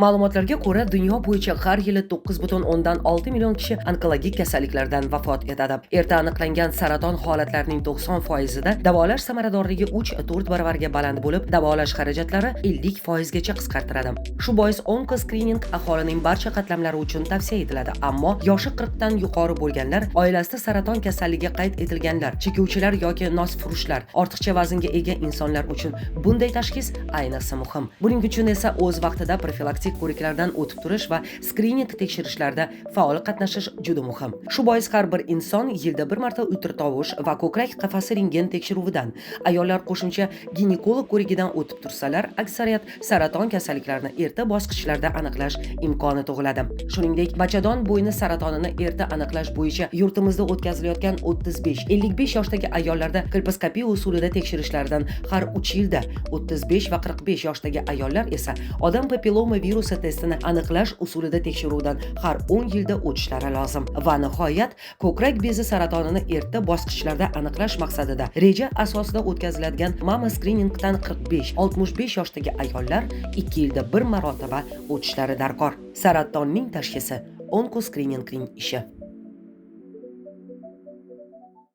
Ma'lumotlarga ko'ra, dunyo bo'yicha har yili 9,6 million kishi onkologik kasalliklardan vafot etadi. Erta aniqlangan saraton holatlarining 90%ida davolash samaradorligi 3-4 baravarga baland bo'lib, davolash xarajatlari 50% gacha qisqartiradi. Shu bois onkoskrining aholining barcha qatlamlari uchun tavsiya etiladi, ammo yoshi 40 dan yuqori bo'lganlar, oilasida saraton kasalligi qayd etilganlar, chekuvchilar yoki nosfurushlar, ortiqcha vaznga ega insonlar uchun bunday tashxis ayniqsa muhim. Buning uchun esa o'z vaqtida profilaktik ko'riklardan o'tib turish va skrining tekshirishlarda faol qatnashish juda muhim. Shu bois har bir inson yilda bir marta ultratovush va ko'krak qafasi rentgen tekshiruvidan, ayollar qo'shimcha ginekolog ko'rigidan o'tib tursalar, aksariyat saraton kasalliklarini erta bosqichlarda aniqlash imkoni tug'iladi. Shuningdek, bachadon bo'yni saratonini erta aniqlash bo'yicha yurtimizda o'tkazilayotgan 35-55 yoshdagi ayollarda kolposkopiya usulida tekshirishlardan har 3 yilda, 35 va 45 yoshdagi ayollar esa odam papilloma virusi testini aniqlash usulida tekshiruvdan har 10 yilda o'tishlari lozim. Va nihoyat, ko'krak bezi saratonini erta bosqichlarda aniqlash maqsadida reja asosida o'tkaziladigan mama skriningdan 45-65 yoshdagi ayollar 2 yilda bir marotaba o'tishlari darkor. Saratonning tashxisi – onkoskriningning ishi.